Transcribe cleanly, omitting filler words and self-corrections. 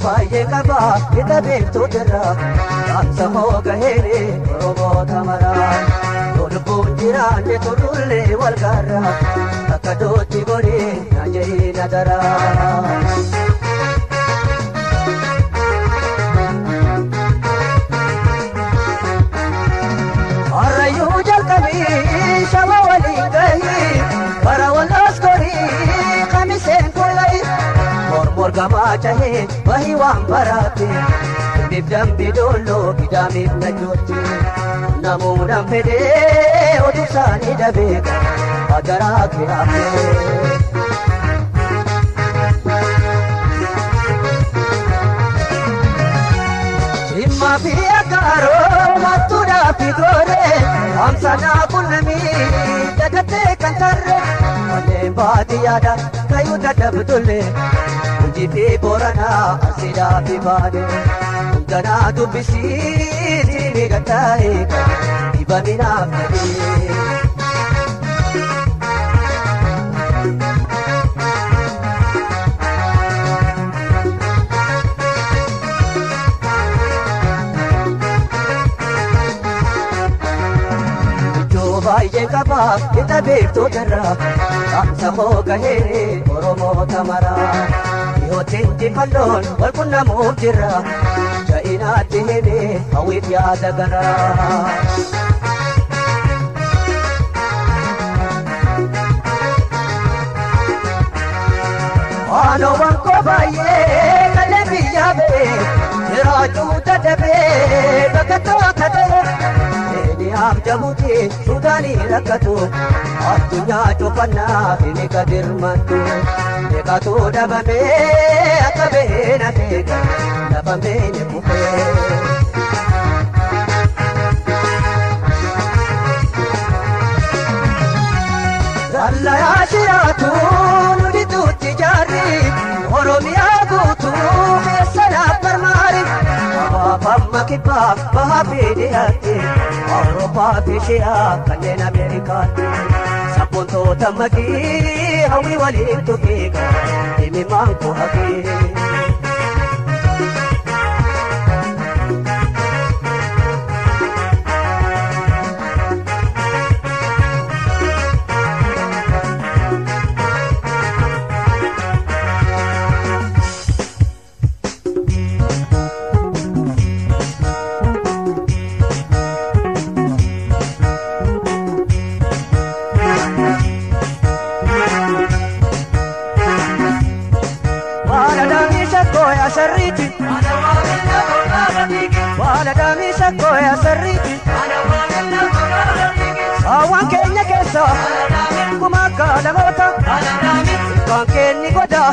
Baay'ee qaba hidha beektoota dhaamsa koo gaheere Oromoota maraa. Lubbuun jiraanne turullee wal gaarra akka dootti godhee na jahee na daraa. Harrayyuu jalqabii shama waliin gahii bara wal'aas gorii kamiseen kullayi. Morgamaa cahee bahii waan baraate biif dambi dolloo gidaamiif na joorti. Namuudhaan fedhee oduu isaanii dhabeeka hagaraa kiraafee. Jimmaa fi Aggaaroo mattuudhaa fi gooree hamsanaa qunnamii dagattee kan tarree manneen baadiyyaadha kayyuu dadhabdullee. Gujii fi Booranaa Arsiidhaa fi Baalee hundanaa dubbisii siimii gattaa'ee dhibaminaaf jedhee. Ijoo baay'ee qaba hidha beektoota irraa dhaamsa koo gaheere Oromoota maraa. Dhiyootti injifannoon wal quunnamuuf jirra ja'inaatti himee hawwiif yaada garaa. Waanoo koo baay'ee kalee biyyaa ba'ee jiraachuu dadhabee bakka tokko ta'e. Keeniyaaf Jabuuti Suudaanii rakkatu addunyaa cufannaa fi kadirmattu. Meeqatu dhabamee akka beena beeka lafa beene kufee. Dallayaa shiraatu nu didduutti jaarri Oromiyaa guutuu keessa naaf marmaari. Amma kibbaa bahaa fi dhiyaatti Awurooppaa fi Eshiyaa kanneen Ameerikaatti. Sabboontoota makii hawwii waliin tuqiiqa himimaan koo haqii. Saawwan keenya keessa akkuma akka namoota ilkaan keenni goda.